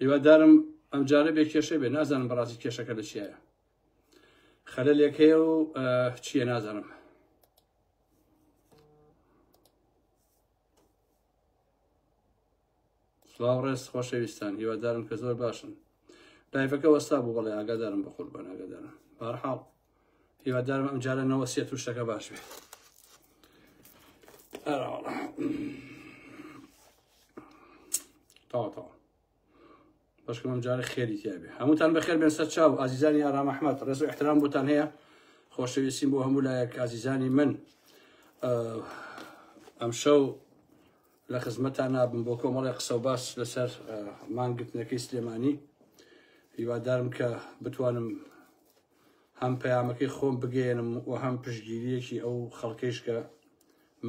هیوادارم ئەمجارە بێ کێشە بێ نازانم بەڕاستی کێشەکە لە چیایە خەلەلێک هەیە و چییە نازانم. سڵاو ڕێز خۆشەویستان هیوادارم کە زۆر باشن live ەکە وەستا بوو بەڵێ ئاگادارم بە قوربان ئاگادارم بارحاڵ هیوادارم ئەم جارە نەوەسیەت و شتەکە باش بێت تەواو تەواو بەشکم ئەم جارە خێری تیا بێ هەمووتان بەخێر بێن سەر چاو ئازیزانی ئارام ئەحمەد ڕێز و احترام بۆتان هەیە خۆشەویستیم بۆ هەموو لایەک ئازیزانی من ئەمشەو لە خزمەتان نابم بۆ کۆمەڵی قسە و باس لەسەر مانگرتنەکەی سلێمانی هیوادارم کە بتوانم هەم پەیامەکەی خۆم بگەیەنم و هەم پشتگیریەکی ئەو خەڵکەیش کە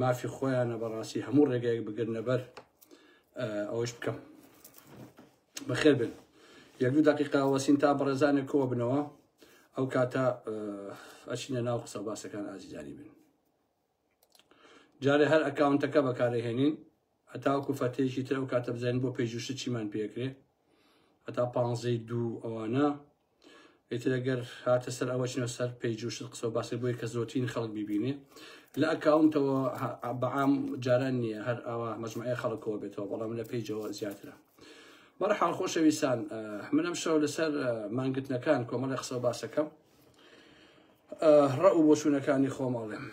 مافی خۆیانە بەڕاستی هەموو ڕێگایەک بگرنە بەر ئەوەش بکەم بەخێر بن یەک دوو دقیقا وەسین تا بەڕێزانێک کۆ بنەوە ئەو کاتە ئەچینە ناو قسە باسەکان ئازیزانی بن جارێ هەر ئەکاونتەکە بەکارەهێنین هەتاوەکو فەتەیەکی تر ئەو کاتە بزانین بۆ page و شت چیمان پێکرێ هەتا پانزەی دوو ئەوانە ئیتر ئەگەر هاتە سەر ئەوە چنە سەر page و شت قسە و باسی بۆی کە زۆرترین خەڵک بیبینێ لە ئەکاونتەوە بەعام جاران نییە هەر ئەوە مەجموعەیە خەڵکەوە بێتەوە بەڵام لە page ەوە زیاترە بەرحاڵ خۆشەویستان منم شەو لەسەر مانگرتنەکان کۆمەڵی قسە و باسەکەم ڕەئو و بۆچوونەکانی خۆم ئەڵێم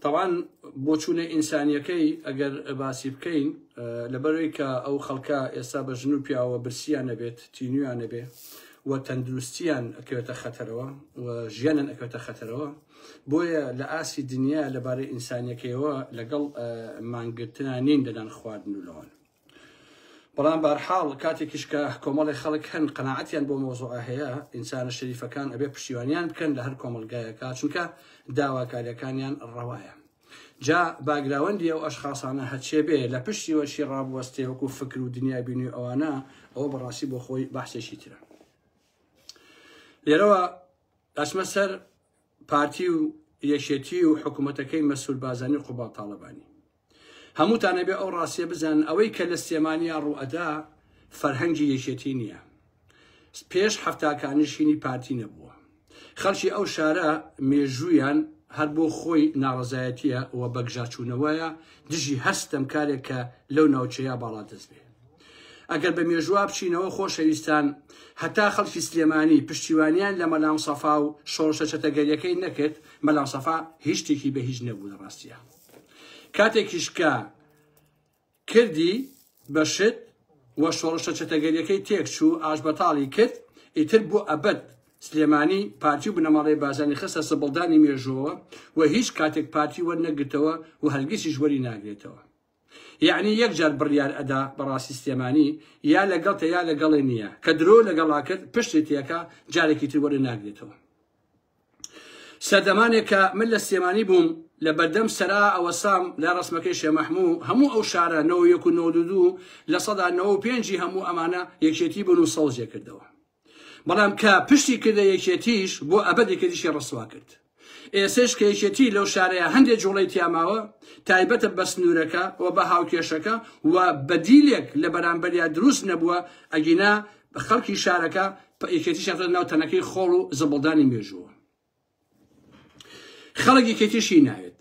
تاوان بۆچوونە ئینسانیەکەی ئەگەر باسی بکەین لەبەرەوەی کە ئەو خەڵکە ئێستا بە ژن و پیاوە برسیان نەبێت تینویان نەبێ و تەندروستیان ئەکەوێتە خەتەرەوە و ژیانیان ئەکەوێتە خەتەرەوە بۆیە لە ئاستی دنیا لەبارەی ئینسانیەکەیەوە لەگەڵ مانگرتنا نین لەنان خواردن و لەوان بەڵام بارحاڵ کاتێکیش کە کۆمەڵی خەڵک هەن قەناعەتیان بۆ مەوزوعە هەیە ئینسانە شەریفەکان ئەبێ پشتیوانیان بکەن لە هەر کۆمەڵگایەکە چونکە داواکاریەکانیان ڕەوایە جا background ی ئەو ئەشخاصانە هەرچێ بێ لە پشتیوە چی ڕابوەستێ وەکو فکر و دنیای بینی ئەوانە ئەوە بەڕاستی بۆ خۆی بەحسێکی ترە لێرەوە ئەچمە سەر پارتی و یەکێتی و حکوومەتەکەی مەسرور بارزانی و قوباد تاڵەبانی هەمووتان ئەبێ ئەو ڕاستیە بزانن ئەوەی کە لە سلێمانیا ڕووئەدا فەرهەنگی یەکێتی نییە پێش حەفتاکانیش هینی پارتی نەبووە خەڵکی ئەو شارە مێژوویان هەر بۆ خۆی ناڕەزایەتیە و بەگژاچوونەوەیە دژی هەر ستەمکارێک کە لەو ناوچەیە باڵادەست بێ ئەگەر بە مێژووا بچینەوە خۆشەویستان هەتا خەڵکی سلێمانی پشتیوانیان لە مەلام سەفا و شۆڕشە چەتەگەریەکەی نەکرد مەلام سەفا هیچ شتێکی بە هیچ نەبوو لە ڕاستیە کاتێکیش کە کردی بە شت و شۆڕشە چەتەگەریەکەی تێکچوو ئاشبەتاڵی کرد ئیتر بۆ ئەبەد سلێمانی پارتی و بنەماڵەی بارزانی خستە زبڵدانی مێژووەوە و هیچ کاتێک پارتی وەرنەگرتەوە و هەرگیزیش وەری ناگرێتەوە یەعنی یەک جار بڕیار ئەدا بەڕاستی سلێمانی یا لەگەڵتە یا لەگەڵێ نییە کە درۆ لەگەڵا کرد پشتی تێکا جارێکی تر وەرە ناگرێتەوە سەردەمانێک کە من لە سلێمانی بووم لە بەردەم سەرا ئەوەسام لە ڕسمەکەی شێ مەحموو هەموو ئەو شارە 91 و 92 95% هەموو ئەمانە یەکێتی بوون و سەوزێ کردەوە بەڵام کە پشتی کردە یەکێتیش بۆ ئەبەد یەکێتیشی ڕسوا کرد ئێسش کە یەکێتی لەو شارەیە هەندێک جوڵەی تیاماوە تایبەتە بە سنوورەکە و بە هاوکێشەکە و بەدیلێک لە بەرامبەریا دروست نەبووە ئەگینا خەڵکی شارەکە یەکێتیشیان خستە ناو تەنەکەی خۆڵ و زبڵدانی مێژووە. خەڵک یەکێتیشی ناوێت.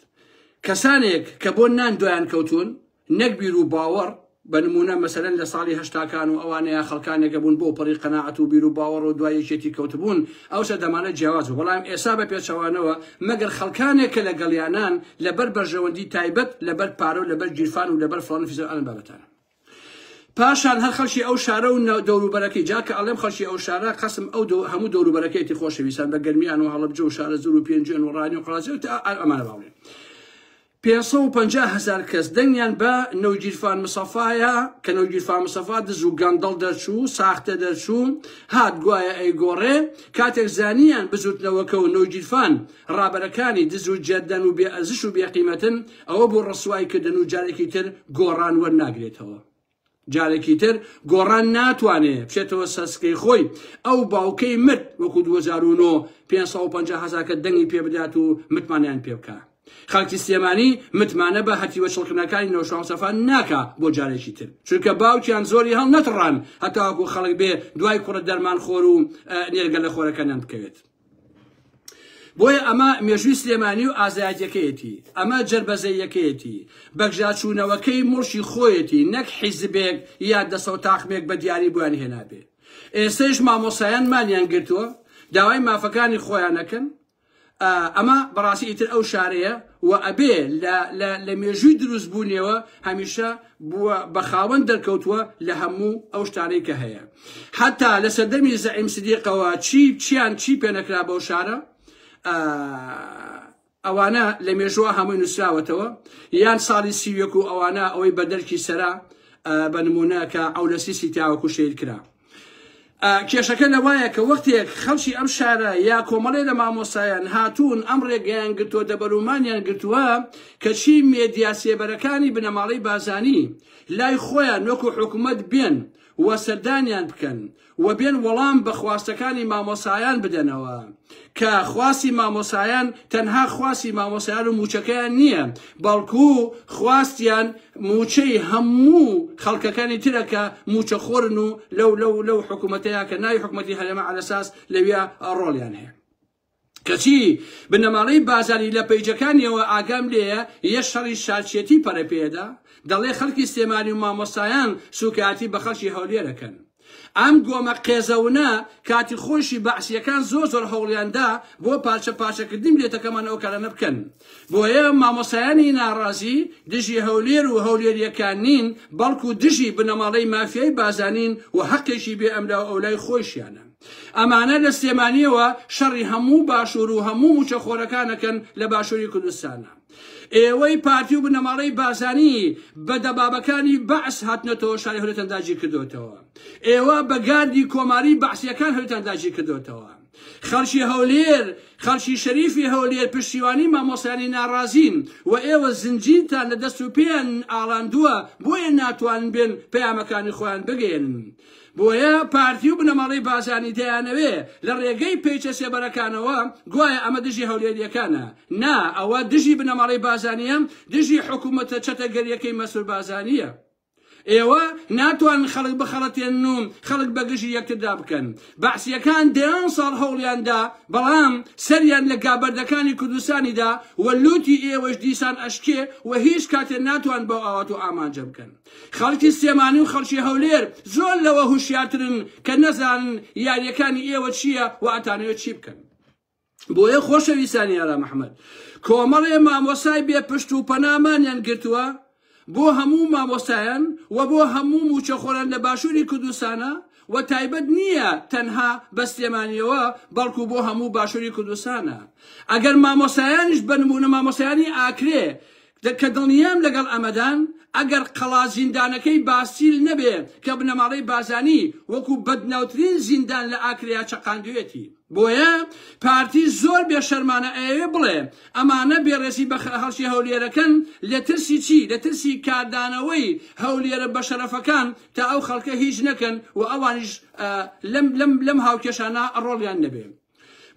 کەسانێک کە بۆ نان دوایان کەوتون نەک بیر و باوەڕ بە نمونە مەسەلەن لە ساڵی هەشتاکان و ئەوانەیە خەڵکانێکە بوون بۆ پەڕی قەناعەت و بیر و باوەڕ و دوای یەکێتی کەوتبوون ئەو سەردەمانە جیاواز بوو بەڵام ئێسا بە پێچەوانەوە مەگەر خەڵکانێک کە لەگەڵیانان لەبەر بەرژەوەندی تایبەت لەبەر پارە و لەبەر گیرفان و لەبەر فڵان و فیسار ئەم بابەتانە پاشان هەر خەڵکی ئەو شارە و دەوروبەرەکەی جا کە ئەڵێم خەڵکی ئەو شارە قەسم ئەو هەموو دەوروبەرەکەیتی خۆشەویستان بە گەرمیان و هەڵەبجە و شارەزوور و پێنجوێن و ڕانی و قەڵادزێ و ئەمانە باڵێن 550 هزار کەس دەنگیان بە نەوگیرفان مسەفایە کە نەوگیرفان مسەفا دز و گەندەڵ دەرچوو ساختە دەرچوو هات گوایە ئەیگۆڕێ کاتێک زانیان بزوتنەوەکە و نەوگیرفان ڕابەرەکانی دز و جەردەن و بێ ئەرزش و بێ قیمەتن، ئەوە بۆ ڕسوای کردن و جارێکی تر گۆڕان وەرناگرێتەوە. جارێکی تر گۆڕان ناتوانێ بچێتەوە سەر سکەی خۆی، ئەو باوکەی مرد وەکو 2009 550 هەزار کە دەنگی پێ بدات و متمانەیان پێ بکا. خەڵکی سلێمانی متمانە بە هەتیوە چڵکنەکانی نەوشیروان مستەفا ناکا بۆ جارێکی تر، چونکە باوکیان زۆری هەڵنەتڕان هەتاوەکو خەڵک بێ دوای کوڕە دەرمانخۆر و نێرگەلە خۆرەکانیان بکەوێت. بۆیە ئەمە مێژووی سلێمانی و ئازایەتیەکەیەتی، ئەمە جەربەزەییەکەیەتی، بەگژاچوونەوەکەی موڵکی خۆیەتی نەک حیزبێک یا دەسەو تاقمێک بە دیاری بۆیان هێنابێ. ئێستەیش مامۆستایان مانیان گرتووە، داوای مافەکانی خۆیان ئەکەن، ئەمە بەڕاستی ئیتر ئەو شارەیە و ئەبێ لە مێژووی دروست بوونیەوە هەمیشە بووە بە خاوەن دەرکەوتووە لە هەموو ئەو شتانەی کە هەیە حتا لە سەردەمی زەعیم سدیقەوە چی چیان چی پێنەکرا بەو شارە ئەوانە لە مێژووە هەمووی نووسراوەتەوە یان ساڵی 31 و ئەوانە ئەوەی بە دەرکی سەرا بە نمونە کە عەولەسیسی تاوەکو شەهید کرا کێشەکە لەوایە کە وەختێک خەڵکی ئەم شارە یا کۆمەڵێ لە مامۆستایان هاتوون ئەم ڕێگەیان گرتووە دەبەرومانیان گرتووە کەچی مێدیا سێبەرەکانی بنەماڵەی بازانی لای خۆیان وەکو حکومەت بێن و سەردانیان بکەن و بێن وەڵام بە خواستەکانی مامۆسایان بدەنەوە کە خواستی مامۆسایان تەنها خواستی مامۆسایان و موچەکەیان نییە بەڵکو خواستیان موچەی هەموو خەڵکەکانی ترە کە موچەخۆرن و لەو لەو لەو حکوومەتەیە کە ناوی حکوومەتی هەرێمە عەلەساس لەویا ڕۆڵیان هەیە. کەچی بنەماڵەی بازانی لە پەیجەکانیەوە ئاگام لێیە یە شەڕی شارچێتی پەرە پێدا دەڵێ خەڵکی سلێمانی و مامۆستایان سوکایەتی بە خەڵکی هەولێر ئەکەن. ئەم گۆمە قێزەونە کاتی خۆیشی بەعسیەکان زۆر زۆر هەوڵیان دا بۆ پارچە پارچەکردنی میللەتەکەمان ئەو کارانە بکەن بۆیە مامۆستایانی ناڕازی دژی هەولێر و هەولێریەکان نین بەڵکو دژی بنەماڵەی مافیای بازانین و هەقێکی بێ ئەملاو ئەولای خۆیشیانە ئەمانە لە سلێمانیەوە شەڕی هەموو باشور و هەموو موچەخۆرەکان ئەکەن لە باشوری کوردستانە ئێوەی پارتی و بنەماڵەی بارزانی بە دەبابەکانی بەعس هاتنەتەوە شاری هەولێرتان داگیر کردۆتەوە. ئێوە بە گاردی کۆماری بەعسیەکان هەولێرتان داگیر کردۆتەوە. خەڵکی هەولێر، خەڵکی شەریفی هەولێر پشتیوانی مامۆستایانی ناڕازین و ئێوە زنجیرتان لە دەست و پێیان ئاڵاندووە بۆیە ناتوانن بێن پەیامەکانی خۆیان بگەیەنن. بۆیە پارتی و بنەماڵەی بازانی دەیانەوێ لە ڕێگەی پەیچە سێبەرەکانەوە گوایە ئەمە دژی هەولێریەکانە، نا ئەوە دژی بنەماڵەی بازانیە، دژی حکومەتە چەتەگەریەکەی مەسرور بازانیە. ئێوە ناتوانن خەڵک بخەڵەتێنن و خەڵک بە گژی یەکتردا بکەن. بەعسیەکان دەیان ساڵ هەوڵیان دا بەڵام سەریان لە گابەردەکانی کوردستانی دا و لوتی ئێوەش دیسان ئەشکێ و هیچ کاتێ ناتوان بەو ئاوات و ئامانجە بکەن. خەڵکی سلێمانی و خەڵکی هەولێر زۆر لەوە هوشیارترن کە نەزانن یاریەکانی ئێوە چییە و ئەتانەوێت چی بکەن. بۆیە خۆشەویستانی ئارام ئەحمەد کۆمەڵێ مامۆستای بێ پشت و پەنامانیان گرتووە بۆ هەموو مامۆستایان و بۆ هەموو موچەخۆران لە باشووری کوردستانە و تایبەت نییە تەنها بە سلێمانیەوە بەڵکو بۆ هەموو باشووری کوردستانە ئەگەر مامۆستایانیش بە نمونە مامۆستایانی ئاکرێ کە دڵنیام لەگەڵ ئەمەدان، ئەگەر قەڵا زیندانەکەی باستیل نەبێ کە بنەماڵەی بارزانی وەکو بەدناوترین زیندان لە ئاکرێیا چەقاندوێتی. بۆیە پارتی زۆر بێ شەرمانە ئەیەوێ بڵێ ئەمانە بێڕێزی بە خەڵکی هەولێرەکەن لە ترسی چی؟ لە ترسی کاردانەوەی هەولێرە بەشەرەفەکان تا ئەو خەڵکە هیچ نەکەن و ئەوانیش لەم لەم لەم هاوکێشانە ڕۆڵیان نەبێ.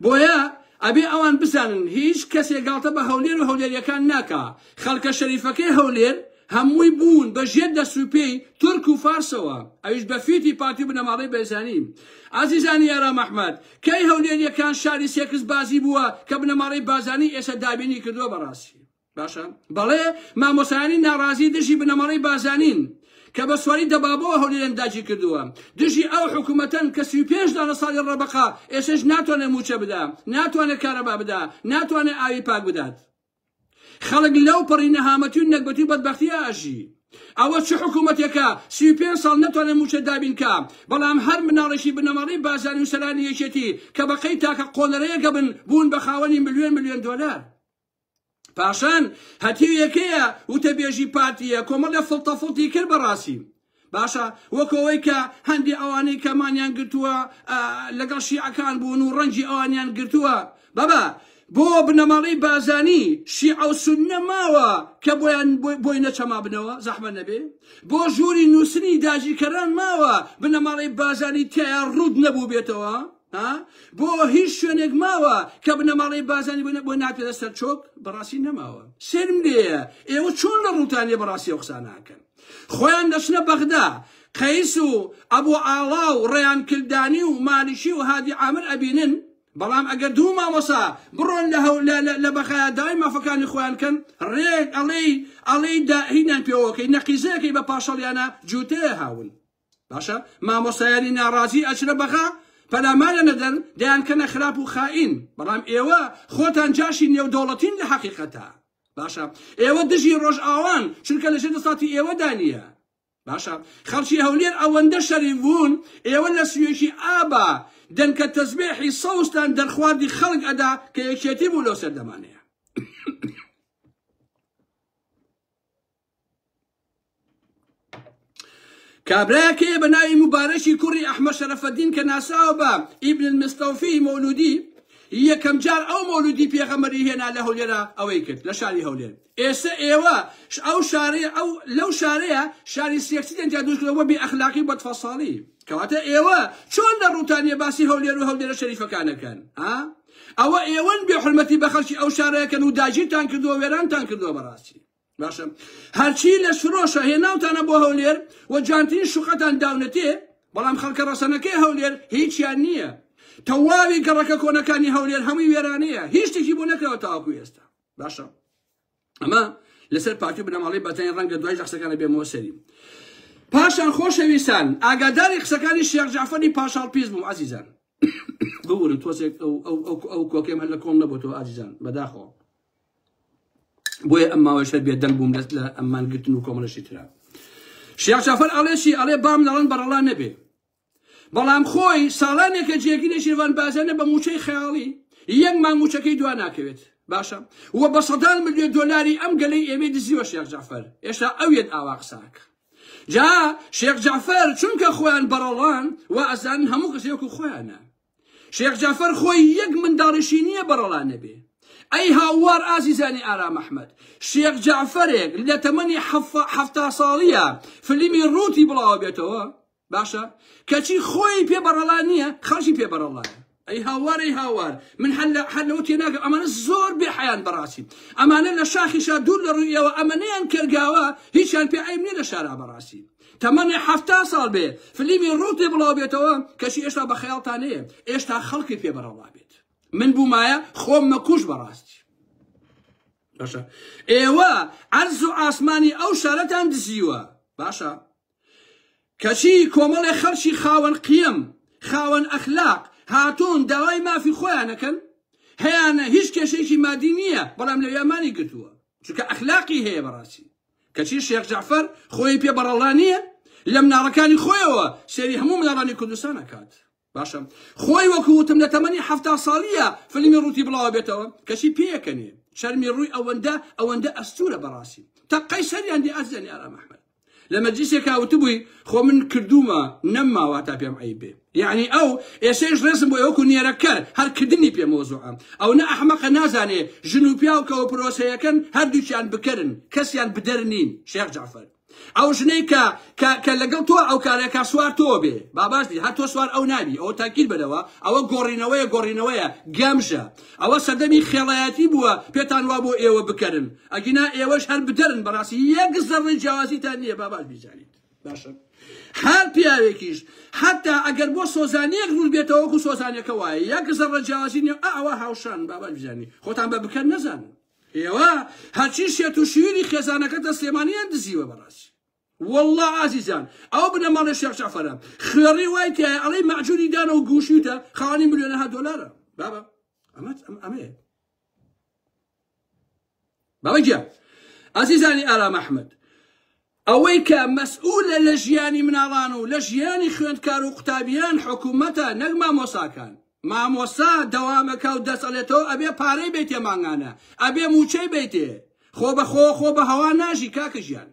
بۆیە ئەبێ ئەوان بزانن هیچ کەسێ گاڵتە بە هەولێر و هەولێریەکان ناکا، خەڵکە شەریفەکەی هەولێر هەمووی بوون بە ژێر دەست و پێی تورک و فارسەوە، ئەویش بە فیتی پارتی و بنەماڵەی بەرزانی. ئازیزانی ئارام ئەحمەد، کەی هەولێریەکان شاری سێکس بازی بووە کە بنەماڵەی بارزانی ئێستا دابینی کردووە بەڕاستی؟ باشە بەڵێ مامۆستایانی ناڕازی دژی بنەماڵەی بارزانین کە بە سواری دەبابەوە هەولێریان داگیر کردووە دژی ئەو حکوومەتەن کە 35 دانە ساڵی ڕەبەقە ئێسش ناتوانێت مووچە بدا ناتوانێت کارەبا بدا ناتوانێت ئاوی پاک بدات خەڵک لەو پەڕی نەهامەتی و نەگبەتی و بەدبەختی ئاژی ئەوە چ حکوومەتێکە 35 ساڵ نەتوانێت مووچە دابین کا بەڵام هەر مناڵێکی بنەماڵەی بارزانی و سەرانی یەکێتی کە بەقەی تاکە قۆنەرەیەکە بن بوون بە خاوەنی ملیۆن ملیۆن دۆلار پاشان هەتیویەکەیە وتەبێژی پارتیە کۆمەڵێ فڵتە فڵتی کرد بەڕاستی باشە وەکو ئەوەی کە هەندێ ئەوانەی کە مانیان گرتووە لەگەڵ شیعەکان بوون و ڕەنگی ئەوانیان گرتووە بابا بۆ بنەماڵەی بازانی شیعە و سوننە ماوە کە بۆیان بۆی نەچەمابنەوە زەحمە نەبێ بۆ ژووری نووسنی داگیرکەران ماوە بنەماڵەی بازانی تیایا ڕووت نەبوو بێتەوە. ها بۆ هیچ شوێنێک ماوە کە بنەماڵەی بازانی بۆ بۆ ناتێتە سەر چۆک؟ بەڕاستی نەماوە. سێرم لێیە ئێوە چۆن لە ڕووتان لێ بەڕاستی ئەو قسانە ئەکەن. خۆیان دەچنە بەغدا قەیس و ئەبو ئاڵا و ڕەیان کلدانی و مالکی و هادی عامر ئەبینن، بەڵام ئەگەر دوو مامۆسا بڕۆن لە هەو لە لە لە بەغایا داوای مافەکانی خۆیان کەن ڕێک ئەڵێی ئەڵێی دا هینیان پێوەکەی نەقیزەکەی بە پاشەڵیانە جووتەیە هاون. باشە مامۆستایانی ناڕازی ئەچنە بەغا پەلاماریان ئەدەن دەیانکەنە خراپ و خائین بەڵام ئێوە خۆتان جاشی نێودەوڵەتین لە حەقیقەتا باشە ئێوە دژی ڕۆژئاوان چونکە لەژێر دەسەڵاتی ئێوەدا نییە باشە خەڵکی هەولێر ئەوەندە شەریف بوون ئێوە لە سویەکی ئابا دەنکە تەزبێحی سەوزتان دەرخواردی خەڵک ئەدا کە یەکێتی بوو لەو سەردەمانەیە. کابرایەک هەیە بە ناوی موبارەکی کوڕی ئەحمەد شەرەفەدین کە ناسراوە بە ئیبن المستەوفی مەولودی یەکەم جار ئەو مەولودی پێغەمبەری هێنا لە هەولێرا ئەوەی کرد لە شاری هەولێر ئێستا ئێوە ئەو شارەیە ئەو لەو شارەیە شاری سێکسیتان تیا دروست کردووە بێ ئەخلاقی و بەدفەساڵی کەواتە ئێوە چۆن لە ڕووتانیە باسی هەولێر و هەولێرە شەریفەکانەکەن ها ئەوە ئێوەن بێ حرمەتی بە خەڵکی ئەو شارەکەن و داگیرتان کردووە وێرانتان کردووە بەڕاستی باشە هەرچی لە شرۆشە هێناوتانە بۆ هەولێر و جوانترین شوقەتان داونەتێ بەڵام خەڵکە ڕەسەنەکەی هەولێر هیچیان نییە تەواوی گەڕەکە کۆنەکانی هەولێر هەمووی وێرانەیە هیچ شتێکی بۆ نەکراوە تاوەکو ئێستا باشە ئەمە لەسەر پارتی و بنەماڵەی بەتانی ڕەنگە دوای قسەکانە بێمەوە سەری پاشان خۆشەویستان ئاگاداری قسەکانی شێخ جعفەری پاشاڵ پیس بووم ئازیزان ببورن تۆزێک ئەو ئەو ئەو ئەو کۆکەم هەر لە کۆڵ نەبووتەوە ئازیزان بەداخەوە بۆیە ئەم ماوەیش هەر بێدەنگ بووم لە ئەممان گرتن و کۆمەڵەشی ترا شێخ جعفەر ئەڵێ چی ئەڵێ بام نەڵێن بەڕەڵا نەبێ بەڵام خۆی ساڵانێکە جێگری نێچیرڤان بارزانیە بە موچەی خەیاڵی یەک مانگ موچەکەی دوا ناکەوێت باشە و بە سەدان ملیۆن دۆلاری ئەم گەلەی ئێمەی دزیوە شێخ جعفەر ئێستا ئەویەت ئاوا قساکە جا شێخ جعفەر چونکە خۆیان بەڕەڵان و ئەزانن هەموو کەسێک وەکو خۆیانە شێخ جەعفەر خۆی یەک منداڵیشی نییە بەڕەڵا نەبێ. ئەی هاوار ئازیزانی ئارام ئەحمەد، شێخ جەعفەرێک لە تەمەنی 70 ساڵیە فلیمی ڕووتی بڵاوە بێتەوە، باشە کەچی خۆی پێ بەڕەڵا نییە، خەڵکی پێ بەڕەڵایە. ئەی هاوار ئەی هاوار من هەر لە هەر لەوە تێناگەم ئەمانە زۆر بێ حەیان بەڕاستی ئەمانە لە شاخیشا دوور لە ڕووی ئێوە ئەمەنەیان کەرگاوە هیچیان پێ عەیب نییە لە شارا بەڕاستی تەمەنی 70 ساڵ بێ فلیمی ڕووتی بڵاو بێتەوە کەچی ئێشتا بە خەیاڵتان نەیە ئێشتا خەڵکی پێ بەڕەڵا بێت من بوومایە خۆم مەکوش بەڕاستی باشە ئێوە عەرز و ئاسمانی ئەو شارەتان دزیوە باشە کەچی کۆمەڵێ خەڵکی خاوەن قیەم خاوەن ئەخلاق هاتوون داوای مافی خۆیانەکەن هەیانە هیچ کێشەیەکی مادی نییە بەڵام لەویامانی گرتووە چونکە ئەخلاقی هەیە بەڕاستی کەچی شێخ جەعفەر خۆی پێ بەڕەڵا نییە لە مناڵەکانی خۆیەوە سێری هەموو مناڵانی کوردستان ئەکات باشە خۆی وەکو وتم لە تەمەنی 70 ساڵیە فیلمی ڕووتی بڵاوە بێتەوە کەچی پێیەکەنێ شەرمی ڕووی ئەوەندە ئەوەندە ئەستورە بەڕاستی تەقەی سەریان دی ئەزیانی ئارام ئەحمەد لە مەجلیسێکا وتبووی خۆ من کردوومە نەمماوە تا پێم عەیب بێ یعنی ئەو ئێسەیش ڕێزم بۆ وەکو نێرەکەر هەر کردنی پێ مۆزوعە ئەو نە ئەحمەقە نازانێ ژن و پیاو کەوە پرۆسەیەکەن هەردووکیان بکەرن کەسیان بدەر نین شێخ جعفەر ئەو ژنەی کە کە کە لەگەڵ تۆ ئەو کارێکا سوار تۆ بێ باباش بی هەر تۆ سوار ئەو نابی ئەوە تاکیل بەرەوە ئەوە گۆڕینەوەیە گۆڕینەوەیە گەمژە ئەوە سەردەمی خێڵایەتی بووە پێتان وا بۆ ئێوە بکەرن ئەگینا ئێوەش هەر بدەرن بەڕاستی یەک زەڕەی جیاوازیتان نییە با باش بیزانیت باشە هەر پیاوێکیش حتا ئەگەر بۆ سۆزانیەک ڕوون بێتەوە وەکو سۆزانەکە وایە یەک زەڕە جیاوازی نییە ئەوە هاوشان با باش بیزانی خۆتان بە بکەن نەزانن ئێوە هەرچی شێت و شویری خێزانەکەتە سلێمانیان دزیوە بەڕاستی واللە ئازیزان ئەو بنەماڵەی شێخ جەعفەرە خوێڕی وای تایە ئەڵێی مەعجونی دانە و گوشیوتە خاوەنی ملیۆنەها دۆلارە بابە ئەمە ئەمەیە بابە گیان ئازیزانی ئارام ئەحمەد ئەوەی کە مەسئولە لە ژیانی مناڵان و لە ژیانی خوێندکار و قوتابیان حکوومەتە نەک مامۆساکان مامۆستا دەوامەکە و دەست ئەڵێتەوە ئەبێ پارەی بیتێ مانگانە ئەبێ موچەی بیتێ خۆ بە خۆ خۆ بە هەوا ناژی کاکە ژیان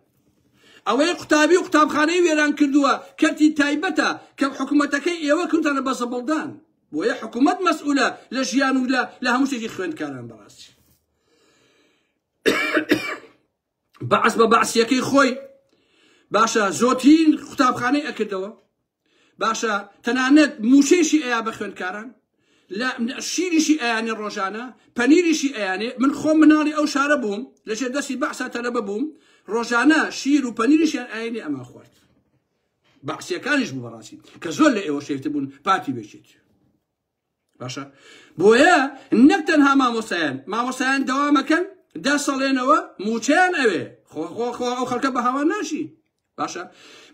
ئەوەی قوتابی و قوتابخانەی وێران کردووە کەرتی تایبەتە کە حکوومەتەکەی ئێوە کردتانە بە زبڵدان بۆیە حکوومەت مەسئولە لە ژیان و لە هەموو شتێکی خوێندکاران بەڕاستی بەعس بە بەعسیەکەی خۆی باشە زۆترین قوتابخانەی ئەکردەوە. باشە تەنانەت موچەیشی ئەیا بە خوێندکاران لە شیریشی ئەیانێ ڕۆژانە پەنیریشی ئەیانێ من خۆم مناڵی ئەو شارە بووم لەژێر دەستی بەعسا تەلەبە بووم ڕۆژانە شیر و پەنیریشیان ئاینی ئەمان خوارد بەعسیەکانیش بوو بەڕاستی کە زۆر لە ئێوە شەریفتر بوون پارتی وێچێت باشە بۆیە نەک تەنها مامۆستایان مامۆستایان دەوامەکەن دەسەڵێنەوە موچەیان ئەوێ خۆ خۆ خۆ ئەو خەڵکە بە هەوا ناشی باشە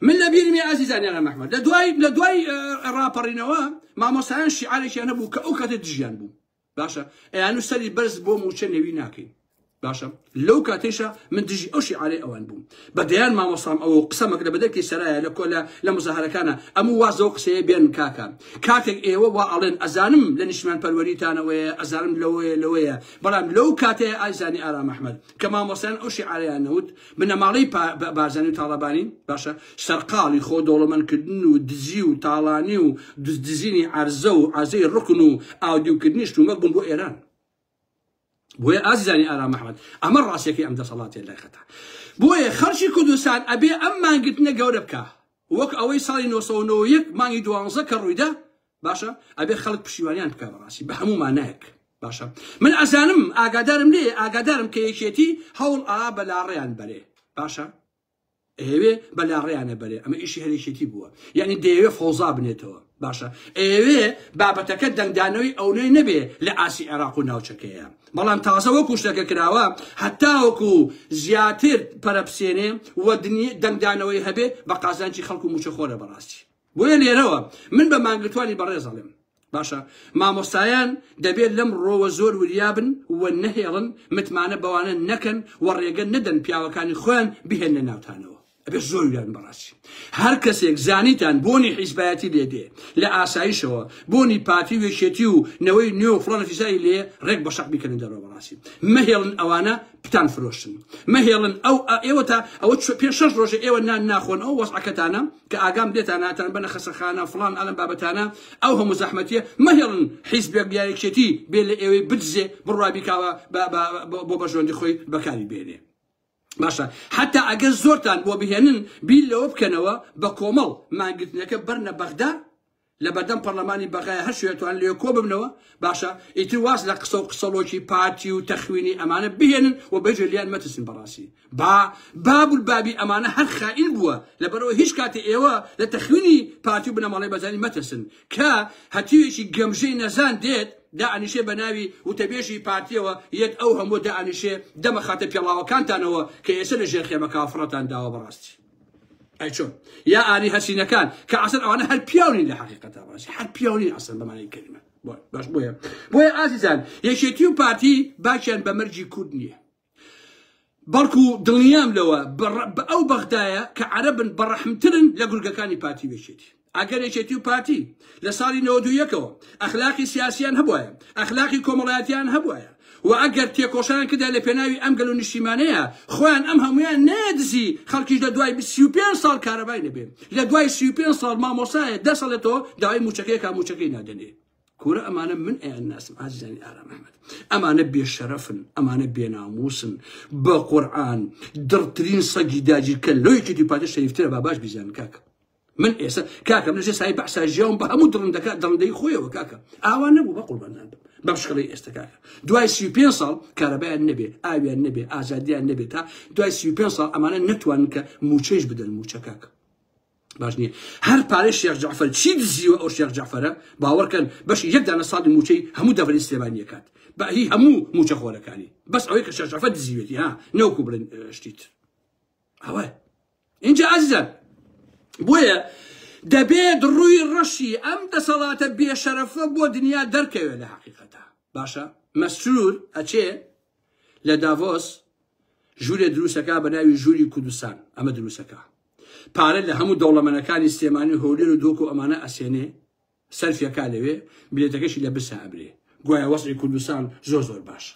من لە بیرمی ئازیزان یانە مەحمەد لە دوای لە دوای ڕاپەڕینەوە مامۆستایان شیعارێکیان هەبوو کە ئەو کاتە دژیان بوو باشە ئەیان و سەری بەرز بۆ موچە نەوی ناکەین باشە لەو کاتێشە من دژی ئەو شیعارەی ئەوان بووم بە دەیان مامۆسام ئەوە قسەمەک لە بەدەرکی سەرایە لە کۆلە لە مزاهرەکانە ئەم وازەوە قسەیە بێن کاکە کاتێک ئێوە وا ئەڵێن ئەزانم لە نیشتمان پەروەریتانەوەیە ئەزانم لەوەیە لەوەیە بەڵام لەو کاتەیە ئایزانی ئارام ئەحمەد کە مامۆستایان ئەو شیعارەیان نەوت بنەماڵەی بارزانی و تاڵەبانی باشە سەرقاڵی خۆ دەوڵەمەندکردن و دزی و تاڵانی و دزینی عەرزە و عەزەی ڕکن و ئاودیوکردنی شتومەک بوون بۆ ئێران. بۆیە ئازیزانی ئارام ئەحمەد ئەمە ڕاستیەکەی ئەم دەسەڵاتێ لای خەتا. بۆیە خەڵکی کوردستان ئەبێ ئەم مانگرتنە گەورە بکا وەک ئەوەی ساڵی 991 مانگی دوانزە کە ڕوویدا باشە ئەبێ خەڵک پشیوانیان بکا بەڕاستی بە هەموو مانایەک باشە من ئەزانم ئاگادارم لێ ئاگادارم کە یەکێتی هەوڵ ئا بە لاڕێیان بەرێ باشە ئەیەوێ بە لاڕێیانە بەرێ ئەمە ئیشی هەر یەکێتی بووە یعنی دەیەوێ فەوزا بنێتەوە باشە ئەیەوێ بابەتەکە دەنگدانەوەی ئەونەی نەبێ لە ئاسی عێراق و ناوچەکەیە بەڵام تازە وەکو شتەکە کراوە هەتاوەکو زیاتر پەرەپسێنێ و دەنگدانەوەی هەبێ بە قازانجی خەڵک و موچەخۆرە بەڕاستی بۆیە لێرەوە من بە مانگرتوانی بەڕێز ئەڵێم باشە مامۆستایان دەبێت لەم ڕۆوە زۆر وریابن و نەهێڵن متمانە بەوانە نەکەن و ڕێگە نەدەن پیاوەکانی خۆیان بهێننە ناوتانەوە ئەبێ زۆر وریابن بەڕاستی هەر کەسێک زانیتان بۆنی حیزبایەتی لێ دێ لە ئاسایشەوە بۆنی پارتی و یەکێتی و نەوەی نوێ و فڵان و فیساری لێ ڕێک بە شەق بیکەنە دەرەوە بەڕاستی مەهێڵن ئەوانە پتان فرۆشن مەهێڵن ئەو ئێوە تا ئەوە پێ شەش ڕۆژە ئێوە نان ناخۆن ئەو وەزعەکەتانە کە ئاگام لێتان ناتان بەنە خەسەخانە فڵان ئەلم بابەتانە ئەو هەموو زەحمەتیە مەهێڵن حیزبێک یا یەکێتی بێ لە ئێوەی بدزێ بڕوا بیکاوە بۆ بەرژەوەندی خۆی بەکاری بێنێ باشە حتا ئەگەر زۆرتان بۆ بهێنن بیر لەوە بکەنەوە بە کۆمەڵ مانگرتنەکە بەرنە بەغدا لە بەردەم پەڕلەمانی بەغایە هەر شوێ توان لێ کۆ ببنەوە باشە ئیتر واز لە قسە و قسەڵۆکی پارتی و تەخوینی ئەمانە بهێنن و بەجێ لیان مەترسن بەڕاستی با بابول بابی ئەمانە هەر خائین بووە لەبەرەوە هیچ کاتێ ئێوە لە تەخوینی پارتی و بنەماڵەی بەزانی مەترسن کە هەتیوێکی گەمژەی نەزان دێت دائەنیشێ بە ناوی وتەبێژی پارتیەوە یەت ئەو هەموو دائەنیشێ دەمەخاتە پێڵاوەکانتانەوە کە ئێستا لە ژێر خێمەکە فڕەتان داوە بەڕاستی ئەی چۆن یا ئاری هەرسینەکان کە ئەسڵ ئەوانە هەر پیاو نین لە حەقیقەتا بەڕاستی هەر پیاو نین ئەسڵ بە مانای کەلیمە باش بۆیە بۆیە ئازیزان یەکێتی و پارتی باکیان بە مەرجی کورد نییە بەڵکو دڵنیام لەوە بە ئەو بەغدایە کە عەرەبن بەڕەحمترن لە گورگەکانی پارتی و یەکێتی ئەگەر یەکێتی و پارتی لە ساڵی 91ەوە ئەخلاقی سیاسیان هەبوایە ئەخلاقی کۆمەڵایەتیان هەبوایە و ئەگەر تێکۆشان کردای لە پێناوی ئەم گەل و نیشتیمانەیە خۆیان ئەم هەموویان نەدزی خەڵکیش لە دوای 35 ساڵ کارەبای نەبێ لە دوای 35 ساڵ مامۆسایە دەسەڵێتەوە داوای موچەکەی کا موچەکەی نادەنێ کورە ئەمانە من ئەیان ناسم ئازیزانی ئارام ئەحمەد ئەمانە بێشەرەفن ئەمانە بێناموسن بە قورعان دڕترین سەگی داگیرکەر لۆیەکی دووپاتە شەریفترە با باش بیزانن کاکە من ئێستا کاکە من لەژێر سایەی بەعسا ژیاوم بە هەموو دڕندەکە دڕندەی خۆیەوە کاکە ئاوا نەبوو بە قوربانتان بم بەم شکڵەی ئێستا کاکە دوای 35 ساڵ کارەبایان نەبێ ئاویان نەبێ ئازادیان نەبێ تا دوای 35 ساڵ ئەمانە نەتوانن کە موچەیش بدەن موچە کاکە باش نییە هەر پارەی شێخ جەعفەر چی دزیوە ئەو شێخ جەعفەرە باوەڕکەن بەشی یەک دانە ساڵی موچەی هەموو دەڤەری سلێمانیەکات بە هی هەموو موچەخۆرەکانی بەس ئەوەی کە شێخ جەعفەر دزیوێتی ها نەوەکو بڵێن شتی تر ئەوە اینجا ئازیزان بۆیە دەبێت ڕووی ڕەشی ئەم دەسەڵاتە بێشەرەفە بۆ دنیا دەرکەوێت لە حقیقەتە باشە مەسرور ئەچێ لە داڤۆس ژوورێ دروستەکە بە ناوی ژووری کوردستان ئەمە دروستەکە پارە لە هەموو دەوڵەمەنەکانی سلێمانی و هەولێر و دۆک و ئەمانە ئەسێنێ سەرفیەکا لەوێ بلێتەکەشی لە برسا ئەبرێ گوایە وەزعی کوردستان زۆر زۆر باشە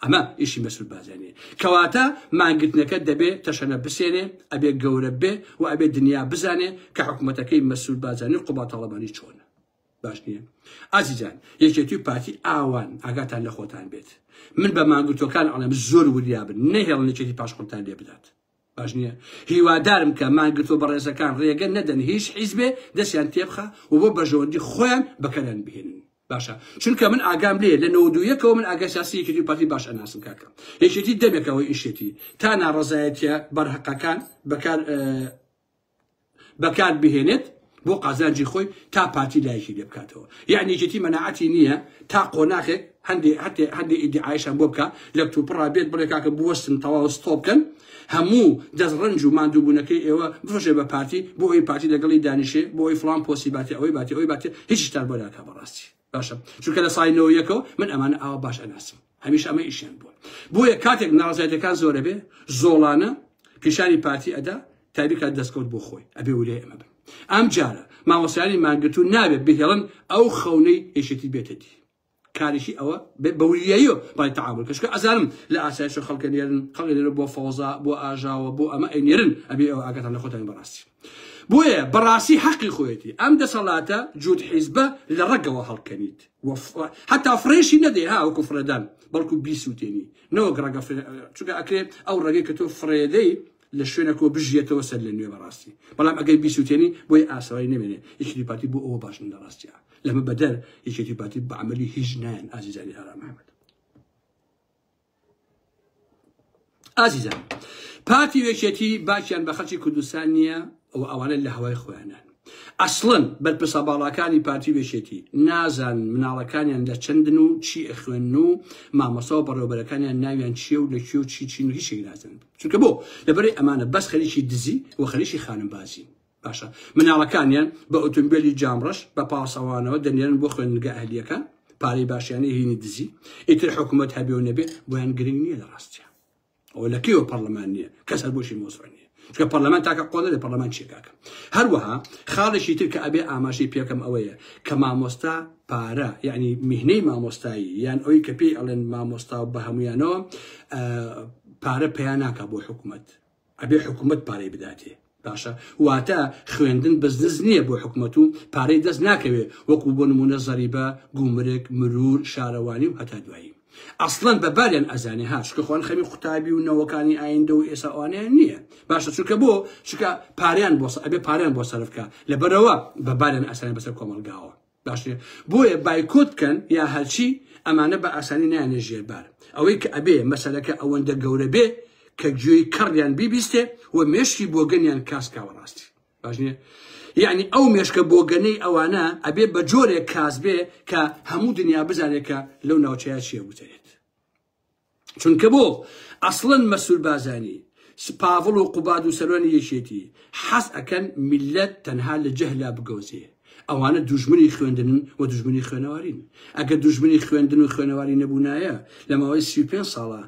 ئەمە ئیشی مەسرور بارزانیە کەواتە مانگرتنەکە دەبێ تەشەنە بسێنێ ئەبێ گەورە بێ و ئەبێ دنیا بزانێ کە حکوومەتەکەی مەسرور بارزانی و قوباد تاڵەبانی چۆنە باش نییە ئازیزان یەکێتی و پارتی ئاوان ئاگاتان لە خۆتان بێت من بە مانگرتوەکان ئەڵێم زۆر وریابن نەهێڵن یەکێتی پاشقولتان لێ بدات. باش نییە هیوادارم کە مانگرتووە بەڕێزەکان ڕێگە نەدەن هیچ حیزبێ دەستیان تێبخا و بۆ بەرژەوەندی خۆیان بەکەریان بهێنن. باشە چونکە من ئاگام لێ لە 91ەوە من ئاگای سیاسی یەکێتی و پارتی باش ئەناسم کاکە یەکێتی دەمێکەوە ئیشێتی تا ناڕەزایەتیە بەرهەقەکان بەکار بەکار بهێنێت بۆ قازانجی خۆی تا پارتی لایەکی لێ بکاتەوە یعنی یەکێتی مەناعەتی نییە تا قۆناخێک هەندێ هەندێ هەندێ ئیدعایشان بۆ بکە لە کتوپڕا بێت بڵێ کاکە بوەستن تەواو stop کەن هەموو دەست ڕەنج و ماندووبوونەکەی ئێوە بفرۆشێ بە پارتی بۆ ئەوی پارتی لەگەڵی دانیشێ بۆ ئەوی فڵان پۆستی باتێ ئەوەی باتێ ئەوەی باتێ هیچیشتان بۆ ناکا بەڕاستی باشە چونکە لە ساڵی 91ەوە من ئەمانە ئاوا باش ئەناسم هەمیشە ئەمە ئیشیان بووە بۆیە کاتێک ناڕەزایەتەکان زۆرە بێ زۆڵانە پیشانی پارتی ئەدا تایبکات دەستکەوت بۆ خۆی ئەبێ ورەی ئەمە بن ئەم جارە مامۆستایانی مانگرتوو نابێت بهێڵن ئەو خەونەی یەکێتی بێتە دی کارێکی ئەوە بە وریاییەوە بای تەعامول کە چونکە ئەزانم لە ئاسایش خەڵکە نێرن خەڵک نێرن بۆ فەوزا بۆ ئاژاوە بۆ ئەمە ئەی نێرن ئەبێ ئەوە ئاگاتان لە خۆتان بەڕاستی بۆیە بەڕاستی حەقی خۆیەتی ئەم دەسەڵاتە جووت حیزبە لە ڕەگەوە هەڵکەنیت حتا فڕێشی نەدەی ها وەکو فڕێدان بەڵکو بیسووتێنی نەوەک ڕەگە چونکە ئەکرێت ئەو ڕەگەی کە تۆ فڕێدەی لە شوێنەکەوە بژیەتەوە سەر لە نوێ بەڕاستی بەڵام ئەگەر بیسووتێنی بۆی ئاسەوای نمێنێ یەکێتی پارتی بۆ ئەوە باشن لە ڕاستیا لەمە بەدەر یەکێتی پارتی بە عملی هیچ نایەن ئازیزانی ئارام ئەحمەد ئازیزان پارتی و یەکێتی باکیان بە خەڵکی کوردستان نییە و ئەوانە لە هەوای خۆیانن ئەسڵەن بەرپرسە باڵاکانی پارتی و یەکێتی نازان مناڵەکانیان لە چەندن و چی ئەخوێن و مامۆستا و بەڕێوەبەرەکانیان ناویان چییە و لە کوێ و چی چین و هیچ شتێک نازانن چونکە بۆ لەبەرەی ئەمانە بەس خەریکی دزی و خەریکی خانمبازین باشە مناڵەکانیان بە ئۆتۆمبیلی جامڕەش بە پاسەوانەوە دەنێرن بۆ خوێندنگە ئەهلیەکان پارەی باشیانەی هینی دزی ئیتر حکوومەت هەبێ و نەبێ بۆیان گرنگ نییە لە ڕاستیا ئەوە لە کەیەوە پەرلەمان نییە کەس هەر بۆشی مۆزوع نییە چونکە پەرلەمان تاکە قۆڵە لە پەرلەمان چیە کاکە هەروەها خاڵێکی تر کە ئەبێ ئاماژەی پێکەم ئەوەیە کە مامۆستا پارە یعنی میهنەی مامۆستایی یان ئەوەی کە پێی ئەڵێن مامۆستا و بە هەمویانەوە پارە پیا ناکا بۆ حکوومەت ئەبێ حکوومەت پارەی بداتێ باشە واتە خوێندن بزنس نییە بۆ حکومەت و پارەی دەست ناکەوێ وەکو بۆ نمونە زەریبە گومرک مرور شارەوانی و هەتا دوایی ئەسڵەن بە باریان ئەزانێ ها چونکە خۆیان خەمی قوتابی و نەوەکانی ئایندە و ئێسا ئەوانەیان نییە باشە چونکە بۆ چونکە پاریان بۆ ئەبێ پاریان بۆ سەرف بکە لەبەرەوە بە باریان ئەسانێ بەسەر کۆمەڵگاوە باش نیە بۆیە بایکۆت بکەن یا هەرچی ئەمانە بە ئاسانی نایەنە ژێربار ئەوەی کە ئەبێ مەسەلەکە ئەوەندە گەورە بێ کە گوێی کەڕیان بیبیستێ و مێشکی بۆگەنیان کاس کاوە ڕاستی باش نیە یعنی ئەو مێشکە بۆگەنەی ئەوانە ئەبێ بە جۆرێک کاس بێ کە هەموو دنیا بزانێت کە لەو ناوچەیە چیە وترێت چونکە بۆ؟ ئەسڵەن مەسرور بازانی، پاڤڵ و قوباد و سەرۆنی یەکێتی حەز ئەکەن میللەت تەنها لە جەهلا بگەوزێ. ئەوانە دوژمنی خوێندنن و دوژمنی خوێنەوارین. ئەگەر دوژمنی خوێندن و خوێنەواری نەبوونایە لە ماوەی 35 ساڵا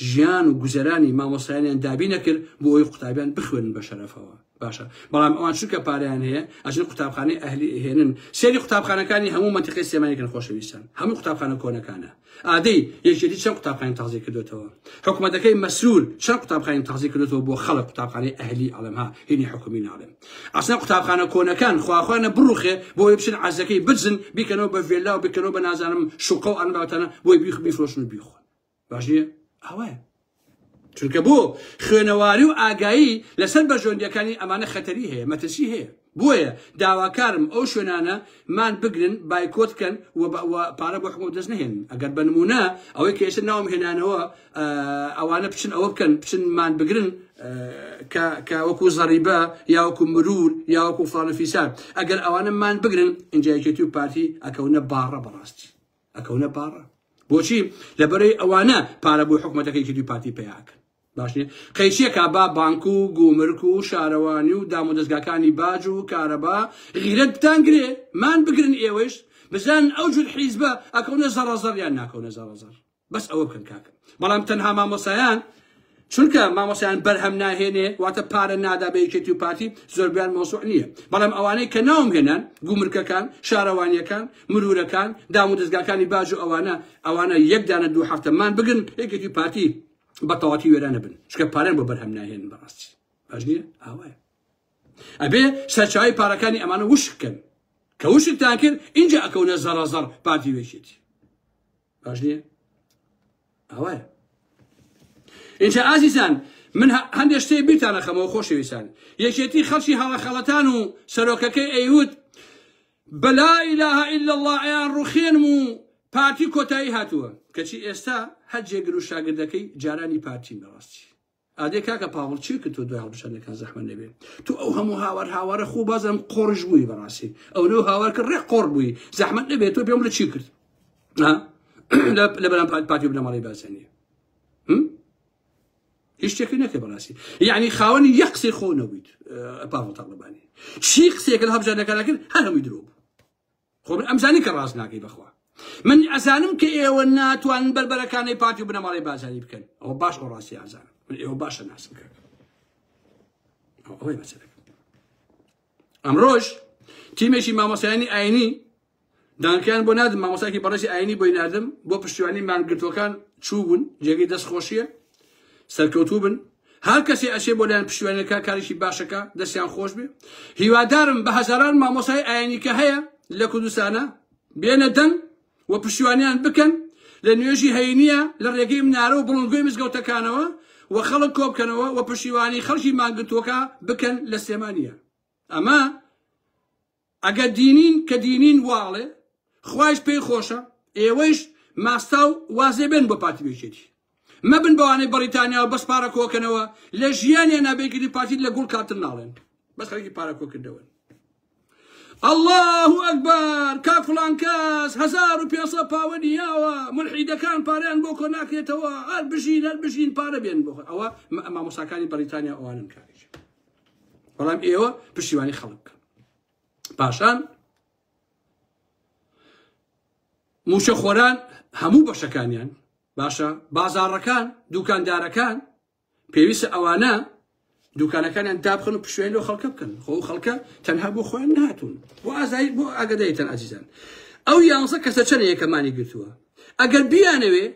ژیان و گوزەرانی مامۆستایانیان دابین ئەکرد بۆ ئەوەی قوتابیان بخوێنن بە شەرەفەوە. باشە بەڵام ئەوان چونکە پارەیان هەیە ئەچن قوتابخانەی ئەهلی ئەهێنن سێری قوتابخانەکانی هەموو مەنتیقەی سلێمانی کەن خۆشەویستان هەموو قوتابخانە کۆنەکانە ئادەی یەکێتی چەند قوتابخانەی تازەی کردوێتەوە حکوومەتەکەی مەسرور چەند قوتابخانەی تازەی کردوێتەوە بۆ خەڵک قوتابخانەی ئەهلی ئەڵێم ها هینی حکومی ناڵێم ئەسڵەن قوتابخانە کۆنەکان خواخوانە بڕوخێ بۆ بچن عەزەکەی بجن بیکەنەوە بە ڤێلا و بکەنەوە بە نازانم شوقە و ئەم بابەتانە بۆی بیخ بیفرۆشن و بیخۆن باش نییە ئاوایە چونکە بۆ خوێنەواری و ئاگایی لەسەر بەرژەوەندیەکانی ئەمانە خەتەری هەیە مەترسی هەیە بۆیە داواکارم ئەو شوێنانە مان بگرن بایکۆت بکەن و پارە بۆ حکومەت دەست نەهێنن ئەگەر بە نمونە ئەوەی کە ئێستا ناوم هێنانەوە ئەوانە بچن ئەوە بکەن بچن مان بگرن کە وەکو زەریبە یا وەکو مرور یا وەکو فڵان و فیسار ئەگەر ئەوانە مان بگرن ئینجا یەکێتی و پارتی ئەکەونە باڕە بەڕاستی ئەکەونە پاڕە بۆچی لەبەرەی ئەوانە پارە بۆ حکومەتەکەی یەکێتی پارتی پەیاکەن باش نیە قەیچیەکە با بانک و گومرک و شارەوانی و دام و دەزگاکانی باج و کارەبا غیرەت بتان گرێ مان بگرن ئێوەش بزان ئەو جور حیزبە ئەکەونە زەڕەزەڕ یان ناکەونە زەڕەزەڕ بەس ئەوە بکەن کاکە بەڵام تەنها مامۆسایان چونکە مامۆسایان بەرهەم ناهێنێ واتە پارە نادا بە یەکێتی و پارتی زۆربیان مۆزوع نییە بەڵام ئەوانەی کە ناوم هێنان گومرکەکان شارەوانیەکان مرورەکان دام و دەزگاکانی باج و ئەوانە ئەوانە یەک دانە دوو هەفتە مان بگرن یەکێتی و پارتی بە تەواتی وێرانە بن چونکە پارەیان بۆ بەرهەم ناهێنن بەڕاستی باش نییە ئاوایە ئەبێ سەرچاوی پارەکانی ئەمانە وشک کەن کە وشکتان کرد اینجا ئەکەونە زەڕەزەڕ پارتی وێکێتی باش نییە ئەوەیە اینجا ئازیزان. من هەندێک شتێ بیرتان ئەخەمەوە خۆشەویستان یەکێتی خەڵکی هەڵەخەڵەتان و سەرۆکەکەی ئەیوت بە لا اله الا الله ئەیان ڕوخێنم و پارتی کۆتایی هاتووە کەچی ئێستا هەر جێگر و شاگردەکەی جارانی پارتین بەڕاستی ئادێ کاکە پاوڵ چی کرد تۆ دوای هەڵبژاردنەکان زەحمەت نەبێ تۆ ئەو هەموو هاوار هاوارە خۆ بازم قۆڕش بووی بەڕاستی ئەو لەو هاوار کرد ڕێک قۆڕ بووی زەحمەت نەبێت تۆ پێم لە چی کرد لە بەرام پارتی بنەماڵەی بارزانیە هیچ شتێکی نەکرد بەڕاستی یعنی خاوەنی یەک قسەی خۆ نەبوویت پاڤڵ تاڵەبانی چی قسەیەکە لە هەڵبژاردنەکان کرد هەر هەمووی درۆ بوو خۆ من ئەمزانی کە ڕاست ناکەی بەخوا من ئەزانم کە ئێوە ناتوانن بەربەرەکانی پارتی و بنەماڵەی بازانی بکەن ئەوە باش ئەو ڕاستی ئازانم من ئێوە باشە ناسم کاک ئەوەی مەسەلەکە ئەمڕۆژ تیمێکی مامۆستایانی ئاینی دانکیان بۆ نادم مامۆستاکی بەڕێزی ئاینی بۆی ناردم بۆ پشتیوانی مانگرتوەکان چوو بوون جێگەی دەست خۆشیە سەرکەوتوو بن هەر کەسێ ئەچێ بۆ لایەن پشتیوانەکە کارێکی باشەکە دەستیان خۆش بێ هیوادارم بە هەزاران مامۆستای ئاینی کە هەیە لە کوردستانە بێنە دەنگ و پشتیوانیان بکەن لە نوێژی هەینیە لە ڕێگەی منارە و بڵندگۆی مزگەوتەکانەوە و خەڵک کۆبکەنەوە و پشتیوانی خەڵکی مانگرتووەکە بکەن لە سلێمانیە ئەمە ئەگەر دینین کە دینین واڵێ خوایش پێی خۆشە ئێوەیش ماستاو وازێ بێن بۆ پارتی یەکێتی مەبن بەوانەی بەڕیتانیا و بەس پارە کۆکەنەوە لە ژیانیان نابێگیری پارتی لە گوڵ کاتر ناڵێن بەس خەریکی پارە کۆکردەوەن الله ئەکبەر کاک فڵان کەس 1500 پاوەنی یاوە ملحیدەکان پارەیان بۆ کۆ ناکرێتەوە هەر بژین هەر بژین پارە بێن بۆ ئەوە مامۆساکانی بەڕیتانیا ئەوانن کارێک بەڵام ئێوە پشتیوانی خەڵک بکەن پاشان موچەخۆران هەموو بەشەکانیان باشە بازاڕەکان دوکاندارەکان پێویستە ئەوانە دوکانەکانیان دابخن و پشوێن لەو خەڵکە بکەن خۆ خەڵکە تەنها بۆ خۆیان نهاتون بۆ ئازایی بۆ ئاگدایتان ئازیزان ئەو یانزە کەسە چەنە یەکەمانی گرتووە ئەگەر بیانەوێ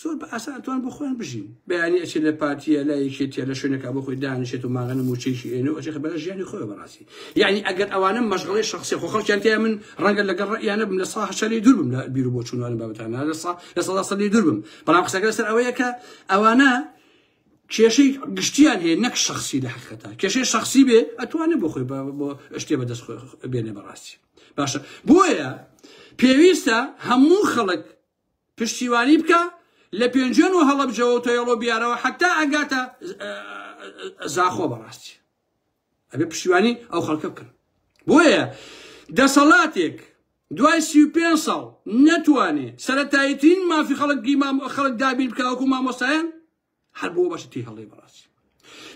زۆر بە ئاسان ئەتوان بۆ خۆیان بژین بەیانی ئەچێت لە پارتیە لە یەکێتیە لە شوێنەکە بۆ خۆی دانیشێت و ماغەنە موچەیەکی ئێنە و ئەچێت بەرە ژیانی خۆی بەڕاستی یعنی ئەگەر ئەوانە مەشغڵی شخصی خۆ خەڵکیان تیا من ڕەنگە لەگەڵ ڕەئیانە بم لە سا هەشتا دوور بم لە بیر و بۆچوونوانە بابەتانە لە سا لە سەدا سەد دوور بم بەڵام قسەکە لەسەر ئەوەیە کە ئەوانە کێشەی گشتیان هەیە نەک شخصی لە حقیقەتا کێشەی شخصی بێ ئەتوانێت بۆ خۆی بۆ شتێ بەدەست خۆی بێنێ بەڕاستی باشە بۆیە پێویستە هەموو خەڵک پشتیوانی بکە لە پێنجوێن و هەڵەبجەوە و تۆیەڵۆ بیارەوە حتا ئەگاتە زاخۆ بەڕاستی ئەبێ پشتیوانی ئەو خەڵکە بکەن بۆیە دەسەڵاتێک دوای 35 ساڵ نەتوانێ سەتاییترین مافی خەڵک خەڵک دابین بکەوەکو مامۆستایان هەر بۆ بەشە تی هەڵەی بەڕاستی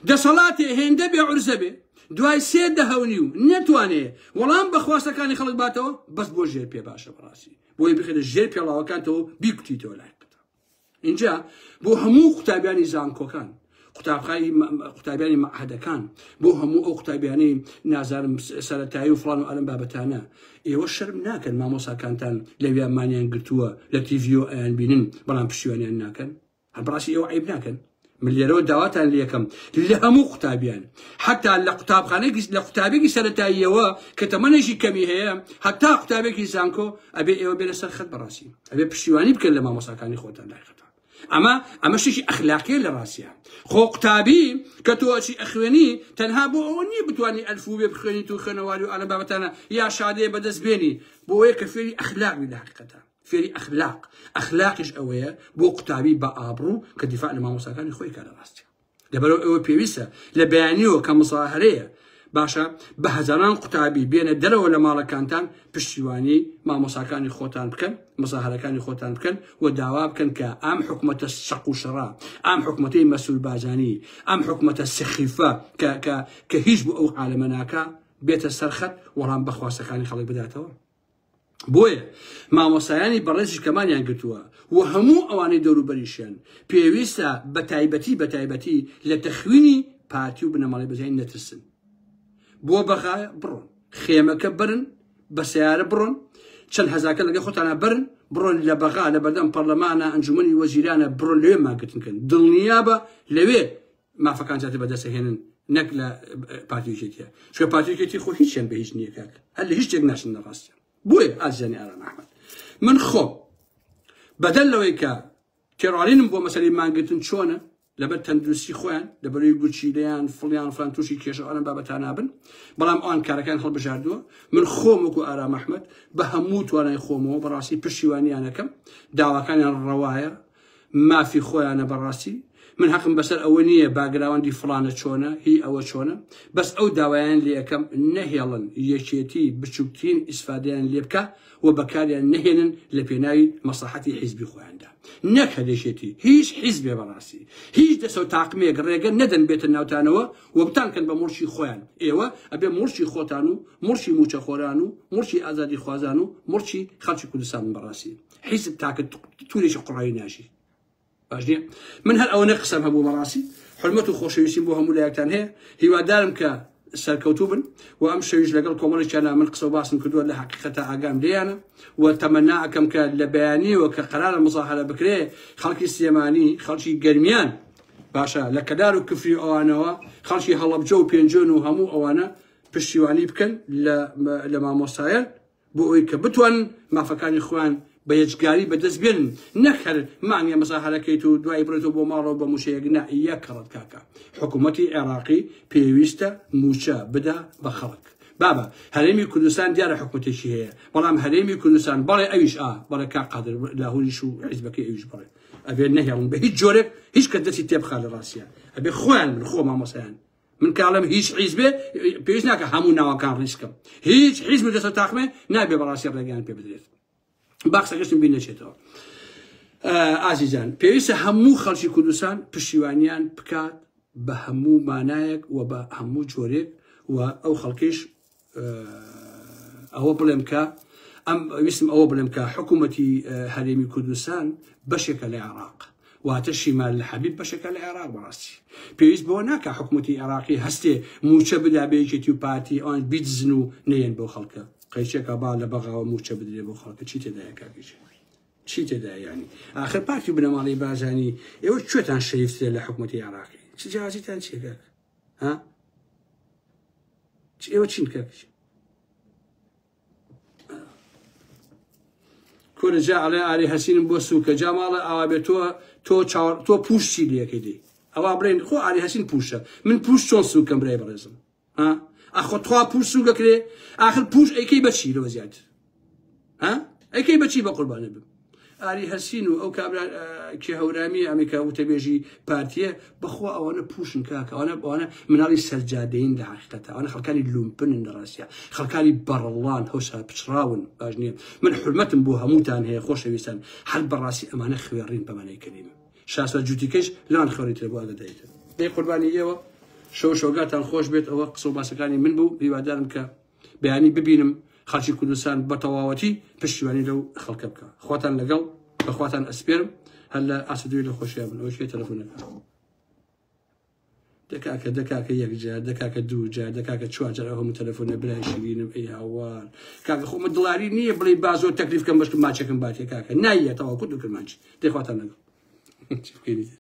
دەسەڵاتێ هێندە بێ عورزە بێ دوای سێ دەهەونی و نەتوانێ وەڵام بە خواستەکانی خەڵک باتەوە بەس بۆ ژێر پێ باشە بەڕاستی بۆی بخێنە ژێر پێڵاوەکانتەوە بیکوتیتەوە لای قەتە اینجا بۆ هەموو قوتابیانی زانکۆکان قوتابخانی قوتابیانی مەعهدەکان بۆ هەموو ئەو قوتابیانەی نازانم سەرەتایی و فڵان و ئەلم بابەتانە ئێوە شەرم ناکەن مامۆساکانتان لەویا مانیان گرتووە لە تیڤیۆ ئەیان بینن بەڵام پشتیوانیان ناکەن هەر بەڕاستی ئێوە عیب ناکەن من لێرەوە داواتان لەکەم لە هەموو قوتابیان حتا لە قوتابخانێکی لە قوتابێکی سەرەتاییەوە کە تەمەنێکی کەمی هەیە هەتا قوتابێکی زانکۆ ئەبێ ئێوە بێنە سەر خەت بەڕاستی ئەبێ پشتیوانی بکەن لە مامۆساکانی خۆتان لای خەتان ئەمە ئەمە شتێکی ئەخلاقیە لە ڕاستە خۆ قوتابی کە تۆ ئەچی ئەخوێنی تەنها بۆ ئەوە نییە بتوانی ئەلفوبێ بخوێنیت و خوێنەواری و ئالە بابەتانە یا شادەیە بەدەست بێنی بۆ ئەوەیە کە فێری ئەخلاق بی لە حقیقەتە فێری ئەخلاق ئەخلاقیش ئەوەیە بۆ قوتابی بە ئابڕوو کە دیفاع لە مامۆستاکانی خۆی کە لە ڕاستە لەبەرەوە ئەوە پێویستە لە بەیانیەوە کە مزاهرەیە باشە بە هەزاران قوتابی بێنە دەرەوە لە ماڵەکانتان پشتیوانی مامۆساکانی خۆتان بکەن مزاهرەکانی خۆتان بکەن و داوا بکەن کە ئەم حکومەتە شەق و شەڕا ئەم حکومەتەی مەسول بازانی ئەم حکومەتە سخیفە کە کە کە هیچ بۆ ئەو عالەمە ناکا بێتە سەرخەت وەڵام بە خواستەکانی خەڵک بداتەوە بۆیە مامۆستایانی بەڕێزیش کەمانیان گرتووە و هەموو ئەوانەی دەوروبەریشیان پێویستە بە تایبەتی بە تایبەتی لە تەخوینی پارتی و بنەماڵەی بەزانی نەترسن بۆ بەغا بڕۆن خێمەکە برن بە سیارە بڕۆن چەند هەزاکە لەگە خۆتانە برن بڕۆن لە بەغا لە بەردەم پەرلەمانە ئەنجومەنی وەزیرانە بڕۆن لەوێ ماگرتن کەن دڵنیابە لەوێ مافەکان زیاتر بەدەستهێنن نەک لە پارتی یەکێتیە چونکە پارتی یەکێتی خۆ هیچیان بە هیچ نییە کاک هەر لە هیچ شتێک ناچن لە ڕاستیان بۆیە ئازیزانی ئارام ئەحمەد من خۆم بەدەر لەوەی کە تێڕوانینم بۆ مەسەلەی مانگرتن چۆنە لەبەر تەندروستی خۆیان لەبەرەی گورچیلەیان فڵیان فلان تووشی کێشە ئەم بابەتانە نابن بەڵام ئەوان کارەکان هەڵبژاردووە من خۆم وەکو ئارام ئەحمەد بە هەموو توانای خۆمەوە بەڕاستی پشتیوانیانەکەم داواکانیان ڕەوایە مافی خۆیانە بەڕاستی من حەقم بەسەر ئەوە نییە background ی فڵانە چۆنە هی ئەوە چۆنە بەس ئەو داوایان لێ ئەکەم نەهێڵن یەکێتی بچووکترین ئیسفادەیان لێ بکە و بەکاریان نەهێنن لە پێناوی مەسڵەحەتی حیزبی خۆیاندا نەک هەر یەکێتی هیچ حیزبێ بەڕاستی هیچ دەسە و تاقمێک ڕێگە نەدەن بێتە ناوتانەوە و بتان کەن بە موڵکی خۆیان ئێوە ئەبێ موڵکی خۆتان و موڵکی موچەخۆران و موڵکی ئازادی خوازان و موڵکی خەڵکی کوردستان بەڕاستی حیزب تاکە تورێکی قڕایی ناژی باش نییە من هەر ئەوەنە قسەم هەبوو بەڕاستی حرمەت و خۆشەویستیم بۆ هەموو لایەکتان هەیە هیوادارم کە سەرکەوتوو بن و ئەم شەویش لەگەڵ کۆمەڵێکیانە من قسە و باسم کردووە لە حقیقەتە ئاگام لێیانە و تەمەنا ئەکەم کە لە بەیانیەوە کە قەرارە مزاهرە بکرێ خەڵکی سلێمانی خەڵکی گەرمیان باشە لە کەدار و کفری ئەوانەوە خەڵکی هەڵەبجە و پێنجۆن و هەموو ئەوانە پشتیوانی بکەن لە مامۆستایان بۆ ئەوەی کە بتوانن مافەکانی خۆیان بە یەجگاری بەدەست بێنن نەک هەر مانگێ مەزاهەرەکەیت و دوایی بڕێتەوە بۆ ماڵەوە بە مووچەیەک نا یەک کەڕەت کاکە حکوومەتی عێراقی پێویستە مووچە بدا بە خەڵک بابە هەرێمی کوردستان دیارە حکوومەتێکی هەیە بەڵام هەرێمی کوردستان بەڵێ ئەویش ئا بەڵێ کاک قادر لاهوریش و حیزبەکەی ئەویش بەڵێ ئەبێ نەهێڵن بە هیچ جۆرێک هیچ کە دەستی تێبخا لە ڕاستیە ئەبێ خۆیان بن خۆ مامۆسایان من کاڵم هیچ حیزبێ پێویست ناکە هەموو ناوەکان ڕیسکەم هیچ حیزب دەسە تاقمێ نابێ بەڕاستی ڕێگەیان پێ بدرێت با قسەکەشم بیر نەچێتەوە ئازیزان پێویستە هەموو خەڵکی کوردستان پشتیوانیان بکات بە هەموو مانایەک و بە هەموو جۆرێک و ئەو خەڵکیش ئەوە بڵێم کە ئەم ویستم ئەوە بڵێم کە حکوومەتی هەرێمی کوردستان بەشێکە لە عێراق واتە شیمال لە حەبیب بەشێکە لە عێراق بەڕاستی پێویست بۆ ناکە حکوومەتی عێراقی هەستێ موچە بدا بە یەکێتی و پارتی ئەوان بیدزن و نەیەن بۆ خەڵکە قەیچێکە با لە بەغاوە موچە بدرێ بۆ خەڵکە چی تێدایە کاکیچێ چی تێدایە یانی ئاخر پارتی بنەماڵەی بارزانی ئێوە کوێتان شەریفترە لە حکوومەتی عێراقی چ جیاوازیتان چیە کاک ها ئێوە چین کاک کورە جا ئەڵێ ئاری هەسینم بۆ سوکە جا ماڵە ئاوا بێت تۆ تۆ تۆ پوش چی لەکەی دی ئەوە بڵێن خۆ ئاری هەسین پوشە من پوش چۆن سوکەم برای بەڕێزم ها ئەخۆ تخوا پوش سوکەکرێ ئاخر پوش ئەیکەی بەچی لەوە زیاتر ها ئەیکەی بەچی بە قوربانە بم ئاری هەرسین و ئەو کابرا کێ هەورامی ئەمریکا وتەبێژی پارتیە بەخوا ئەوانە پوشن کاکە ئەوانە ئەوانە مناڵی سەرجادەین لە حقیقەتە ئەوانە خەڵکانی لومپنن لە ڕاستە خەڵکانی بەڕەڵان هەوسا پچڕاون باش نییە من حرمەتم بۆ هەمووتان هەیە خۆشەویستان هەر بەڕاستی ئەمانە خوێڕین بەمانەی کەریمە شاسوار جوتیکەش لەوان خوێڕیترە بۆ ئاگاداریتان دەی قوربانی ئێوە شەو شەوگاتان خۆش بێت ئەوە قسە و باسەکانی من بوو هیوادارم کە بەیانی ببینم خەڵکی کوردستان بە تەواوەتی پشتیوانی لەو خەڵکە بکە خواتان لەگەڵ بە خواتان ئەسپێرم هەر لە ئاسودوی لە خۆشیان بن ئەوە شوێ تەلەفۆنەکە دەکاکە دەکاکە یەک جار دەکاکە دوو جار دەکاکە چوار جار ئەو هەموو تەلەفۆنە برای شیرینم ئەی هاوار کاکە خۆ من دڵاری نییە بڵێ با زۆر تەکلیف کەم بەشکم ماچێکم باتێ کاکە نایەتەوە کورد و کرمانج دەی خواتان لەگەڵ چی بکەین؟